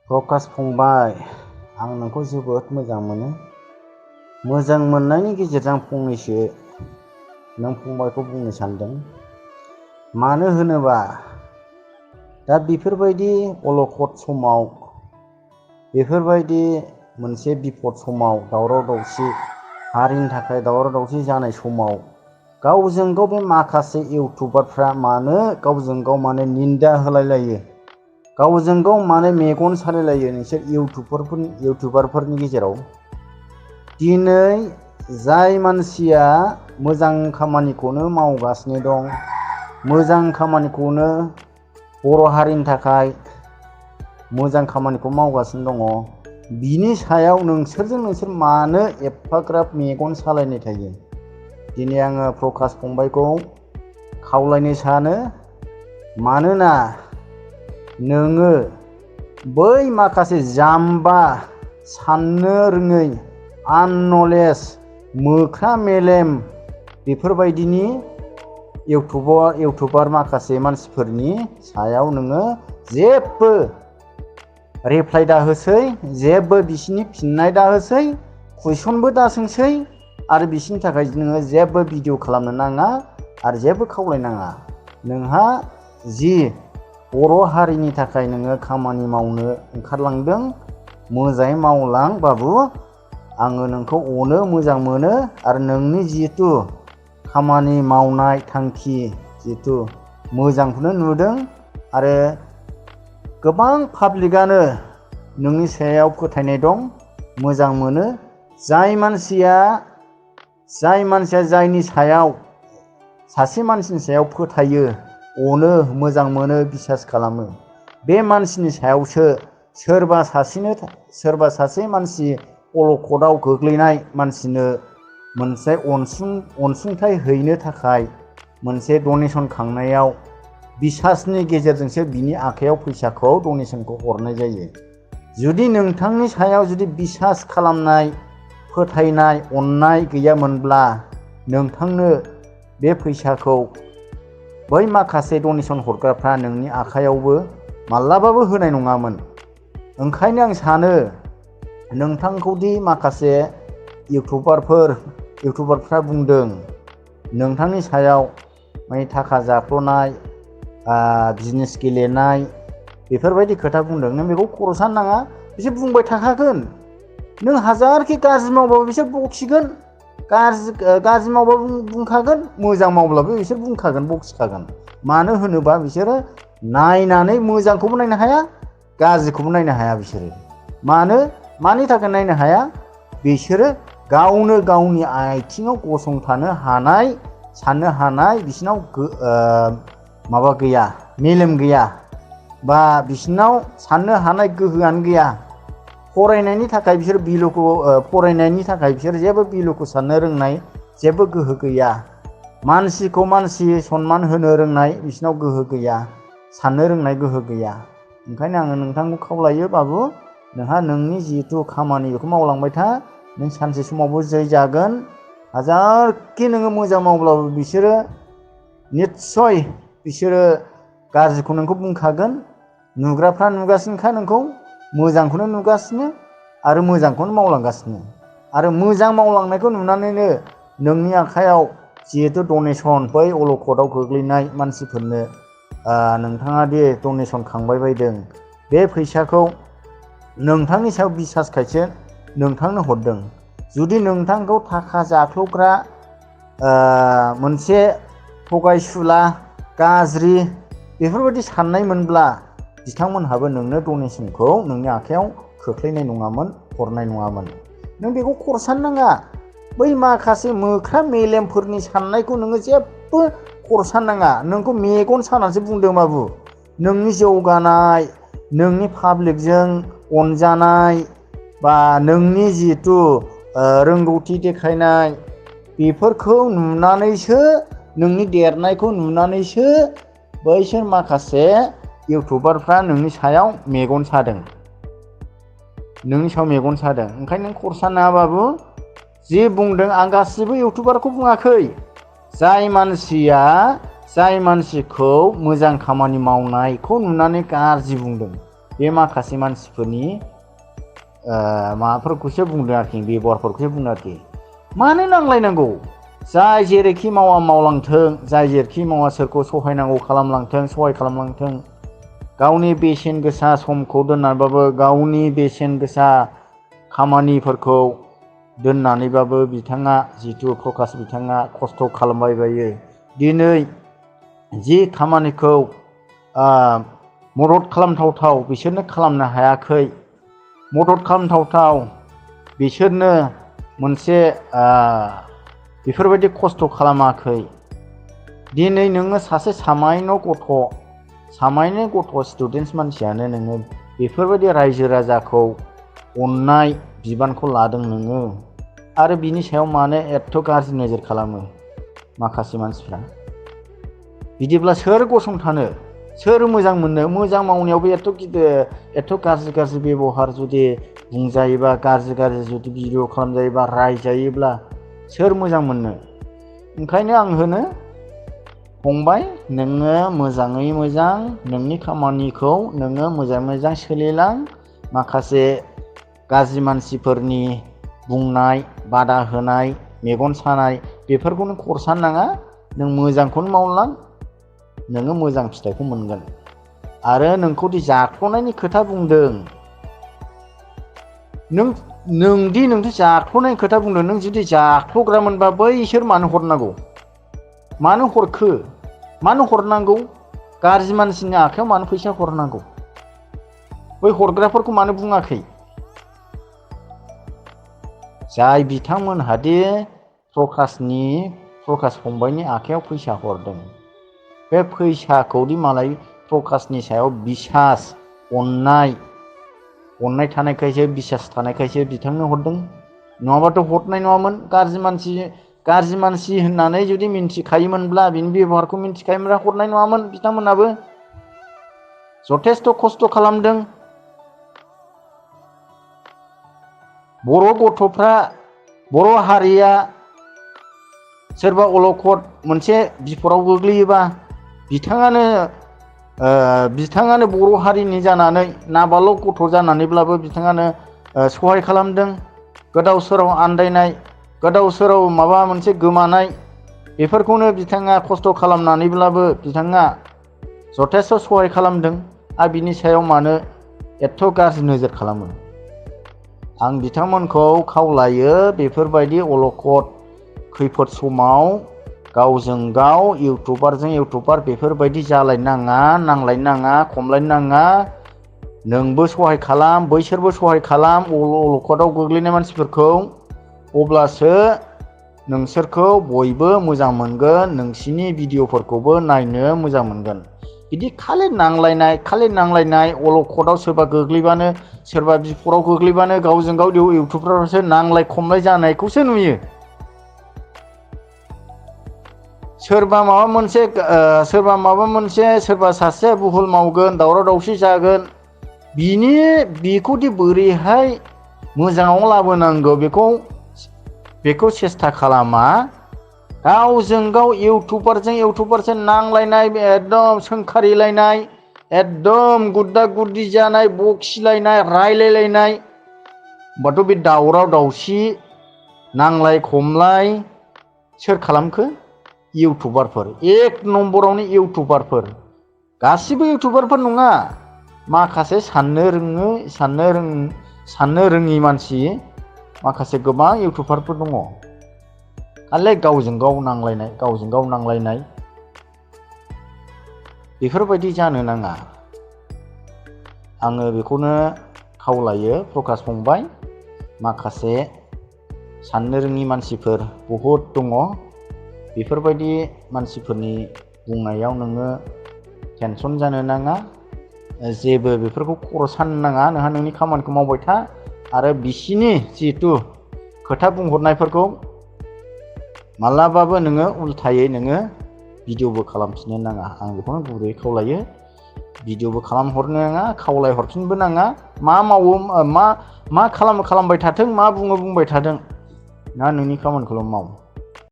प्रकाश फंबाय, आं नोंखौ जोबोद मोजां मोनो। मोजां मोननायनि गेजेरजों फंनैसो नों फंबायखौ बुंनो सानदों। मानो होनोबा दा बेफोरबायदि अलखद समाव, बेफोरबायदि मोनसे बिपद समाव, दावराव दावसि हारिनि थाखाय दावराव दावसि जानाय समाव गावजों गाव बे माखासे इउटुबारफ्रा मानो गावजों गाव माने निन्दा होलायलायो, गावजों गाव माने मेगन सालायलायो नोंसोर इउटुबारफोरनि गेजेराव। दिनै जाय मानसिया मोजां खामानिखौनो मावगासिनो दं, मोजां खामानिखौनो बर' हारिनि थाखाय मोजां खामानिखौ मावगासिनो दङ, बिनि सायाव नोंसोर मानो एफाग्राब मेगन सालायनाय थायो? दिनै आङो प्रकाश फंबायखौ खावलायनो सानो, मानोना नोङो बै माखासे जाम्बा, साननो रोङै, आननलेज, मोख्रा मेलेम बेफोरबायदिनि इउटुबार माखासे मानसिफोरनि सायाव नोङो जेबो रिप्लाइ दाहोसै, जेबो बिसिनि फिननाय दाहोसै, कुइसनबो दासोंसै आरो बिसिनि थाखाय नोङो जेबो भिडिअ खालामनो नाङा आरो जेबो खावलायनाङा। नोंहा जि बर' हारिनि थाखाय नोङो खामानि मावनो ओंखारलांदों, मोजाङै मावलां बाबु। आङो नोंखौ अनो, मोजां मोनो आरो नोंनि जिहेथु खामानि मावनाय थांखि जिहेथु मोजांखौनो नुदों आरो गोबां पाब्लिकआनो नोंनि सायाव फोथायनाय दं, मोजां मोनो। जाय मानसिया जायनि सायाव सासे मानसिनि सायाव फोथायो, अनो, मोजां मोनो, बिसास खालामो, बे मानसिनि सायावसो सोरबा सासे मानसि अलखदाव गोग्लैनाय मानसिनो मोनसे अनसुंथाइ हैनो थाखाय मोनसे डनेसन खांनायाव बिसासनि गेजेरजोंसो बिनि आखाइयाव फैसाखौ डनेसनखौ हरनाय जायो। जुदि नोंथांनि सायाव जुदि बिसास खालामनाय, फोथायनाय, अननाय गैयामोनब्ला नोंथांनो बे फैसाखौ बै माखासे डनेसन हरग्राफ्रा नोंनि आखाइयावबो माब्लाबाबो होनाय नङामोन। ओंखायनो आं सानो नोंथांखौदि माखासे इउटुबारफ्रा बुंदों नोंथांनि सायाव माने थाखा जाख्ल'नाय, बिजनेस गेलेनाय बेफोरबायदि खोथा बुंदों, नों बेखौ खर' साननाङा। बिसोर बुंबाय थाखागोन। नों हाजारखि गाज्रि मावबाबो बिसोर बखिगोन, गाज्रि मावबाबो बुंखागोन, मोजां मावब्लाबो बिसोर बुंखागोन, बखिखागोन। मानो होनोबा बिसोरो नायनानै मोजांखौबो नायनो हाया, गाज्रिखौबो नायनो हाया। बिसोरो मानि थाखाय नायनो हाया? बिसोरो गावनो गावनि आथिङाव गसंथानो हानाय, साननो हानाय बिसिनाव माबा गैया, मेलेम गैया, बा बिसिनाव साननो हानाय गोहोआनो गैया। फरायनायनि थाखाय बिसोर जेबो बिलुखौ साननो रोंनाय जेबो गोहो गैया। मानसिखौ मानसि सनमान होनो रोंनाय बिसिनाव गोहो गैया, साननो रोंनाय गोहो गैया। ओंखायनो आङो नोंथांखौ खावलायो बाबु, नोंहा नोंनि जिहेथु खामानि बेखौ मावलांबाय था। नों सानसे समावबो जै जागोन। हाजारखि नोङो मोजां मावब्लाबो बिसोरो निस्सय गाज्रिखौ नोंखौ बुंखागोन। नुग्राफ्रा नुगासिनोखा नोंखौ, मोजांखौनो नुगासिनो आरो मोजांखौनो मावलांगासिनो। आरो मोजां मावलांनायखौ नुनानैनो नोंनि आखाइयाव जिहेथु डनेसन, बै अलखदाव गोग्लैनाय मानसिफोरनो नोंथाङा दि डनेसन खांबाय बायदों, बे फैसाखौ नोंथांनि सायाव बिसासखायसो नोंथांनो हरदों। जुदि नोंथांखौ थाखा जाख्ल'ग्रा मोनसे थगायसुला, गाज्रि बेफोरबायदि साननाय मोनब्ला बिथांमोनहाबो नोंनो डनेसनखौ नोंनि आखाइयाव खोख्लैनाय नङामोन, हरनाय नङामोन। नों बेखौ खर' साननाङा। बै माखासे मोख्रा मेलेमफोरनि साननायखौ नोङो जेबो खर' साननाङा। नोंखौ मेगन सानानैसो बुंदों बाबु। नोंनि जौगानाय, नोंनि पाब्लिकजों अनजानाय, बा नोंनि जिहेथु रोंगौथि देखायनाय, बेफोरखौ नुनानैसो, नोंनि देरनायखौ नुनानैसो बैसोर माखासे इउटुबारफ्रा नोंनि सायाव मेगन सादों। ओंखायनो नों खर' साननाङा बाबु। जि बुंदों, आं गासिबो इउटुबारखौ बुङाखै। जाय मानसिखौ मोजां खामानि मावनायखौ नुनानै गाज्रि बुंदों, बे माखासे मानसिफोरनि माबाफोरखौसो बुंदों आरोखि, बेबहारफोरखौसो बुंदों आरोखि। मानो नांलायनांगौ? जाय जेरैखि मावा मावलांथों, जाय जेरैखि मावा सोरखौ सहायनांगौ खालामलांथों, सहाय खालामलांथों। गावनि बेसेन गोसा समखौ दोननानैबाबो, गावनि बेसेन गोसा खामानिफोरखौ दोननानैबाबो बिथाङा जितु प्रकाश बिथाङा खस्थ' खालामबाय बायो। दिनै जि खामानिखौ मदद खालामथावथाव बिसोरनो खालामनो हायाखै, मदद खालामथावथाव बिसोरनो मोनसे बेफोरबायदि खस्थ' खालामाखै। दिनै नोङो सासे सामान्य गथ' स्टुडेन्टस मानसियानो नोङो बेफोरबायदि रायजो राजाखौ अननाय बिबानखौ लादों नोङो, आरो बिनि सायाव मानो एथ' गाज्रि नोजोर खालामो माखासे मानसिफ्रा? बिदिब्ला सोर गसंथानो, सोर मोजां मोननो? मोजां मावनायावबो एथ' गाज्रि बेबहार जुदि बुंजायोबा, गाज्रि जुदि भिडिअ खालामजायोबा, रायजायोब्ला सोर मोजां मोननो? ओंखायनो आं होनो, फंबाय, नोङो मोजाङै मोजां नोंनि खामानिखौ नोङो मोजाङै मोजां सोलिलां। माखासे गाज्रि मानसिफोरनि बुंनाय, बादा होनाय, मेगन सानाय बेफोरखौ नों खरसानो नाङा। नों मोजांखौनो मावलां, नोङो मोजां फिथाइखौ मोनगोन। आरो नोंखौदि जाख्ल'नायनि खोथा बुंदों, नोंथ' जाख्ल'नायनि खोथा बुंदों। नों जुदि जाख्ल'ग्रामोनबा बैसोर मानो हरनांगौ? मानो हरखो? मानो हरनांगौ? गाज्रि मानसिनि आखायाव मानो फैसा हरनांगौ? बै हरग्राफोरखौ मानो बुङाखै? जाय बिथांमोनहादि प्रकाश फंबायनि आखायाव फैसा हरदों, बे फैसाखौदि मालाय प्रकाशनि सायाव बिसास, अननाय थानायखायसो, बिसास थानायखायसो बिथांनो हरदों। नङाबाथ' हरनाय नङामोन। गाज्रि मानसि होननानै जुदि मिन्थिखायोमोनब्ला, बिनि बेबहारखौ मिन्थिखायोमोनब्ला हरनाय नङामोन। बिथांमोनाबो जथेस्थ' खस्थ' खालामदों। बर' हारिया सोरबा अलखद मोनसे बिपदआव गोग्लैयोबा बिथाङानो बर' हारिनि जानानै, नाबालक गथ' जानानैब्लाबो बिथाङानो सहाय खालामदों। गोदाव सोराव आन्दायनाय, गोदाव सोराव माबा मोनसे गोमानाय, बेफोरखौनो बिथाङा खस्थ' खालामनानैब्लाबो बिथाङा जथेस्थ' सहाय खालामदों। आरो बिनि सायाव मानो एथ' गाज्रि नोजोर खालामो? आं बिथांमोनखौ खावलायो, बेफोरबायदि अलखद खैफोद समाव गावजों गाव इउटुबारजों इउटुबार बेफोरबायदि जालायनो नाङा, नांलायनो नाङा, खमलायनो नाङा। नोंबो सहाय खालाम, बैसोरबो सहाय खालाम अलखदाव गोग्लैनाय मानसिफोरखौ। अब्लासो नोंसोरखौ बयबो मोजां मोनगोन, नोंसिनि भिडिअफोरखौबो नायनो मोजां मोनगोन। बिदि खालि नांलायनाय अलखदाव सोरबा गोग्लैबानो, सोरबा बिपदआव गोग्लैबानो गावजों गाव इउटुबफ्रावसो नांलाय खमलाय जानायखौसो नुयो। सोरबा सासे भुल मावगोन, दावराव दावसि जागोन, बेखौदि बोरैहाय मोजाङाव लाबोनांगौ बेखौ सेस्था खालामा। गावजों गाव इउटुबारजों नांलायनाय, एकदम सोंखारिलायनाय, एकदम गुद्दा गुद्दि जानाय, बखिलायनाय, रायलायलायनाय, होमबाथ' बे दावराव दावसि, नांलाय खमलाय सोर खालामखो? इउटुबारफोर। एक नम्बरावनो इउटुबारफोर। गासिबो इउटुबारफोर नङा, माखासे साननो रोङि मानसि, माखासे गोबां इउटुबारफोर दङ। खालि गावजों गाव नांलायनाय बेफोरबायदि जानो नाङा। आङो बेखौनो खावलायो, प्रकाश फंबाय, माखासे साननो रोङि मानसिफोर बहुद दङ। बेफोरबायदि मानसिफोरनि बुंनायाव नोङो टेनसन जानो नाङा, जेबो बेफोरखौ खर' सानो नाङा। नोंहा नोंनि खामानिखौ मावबाय था, आरो बिसिनि जिहेथु खोथा बुंहरनायफोरखौ मालाबाबो नोङो उल्थायै नोङो भिडिअबो खालामफिननो नाङा। आं बेखौनो गुरैयै खावलायो। भिडिअबो खालामहरनो नाङा, खावलायहरफिनबो नाङा। मा मावो, मा खालामो खालामबाय थाथों, मा बुङो बुंबाय थाथों। नोंहा नोंनि खामानिखौल' माव।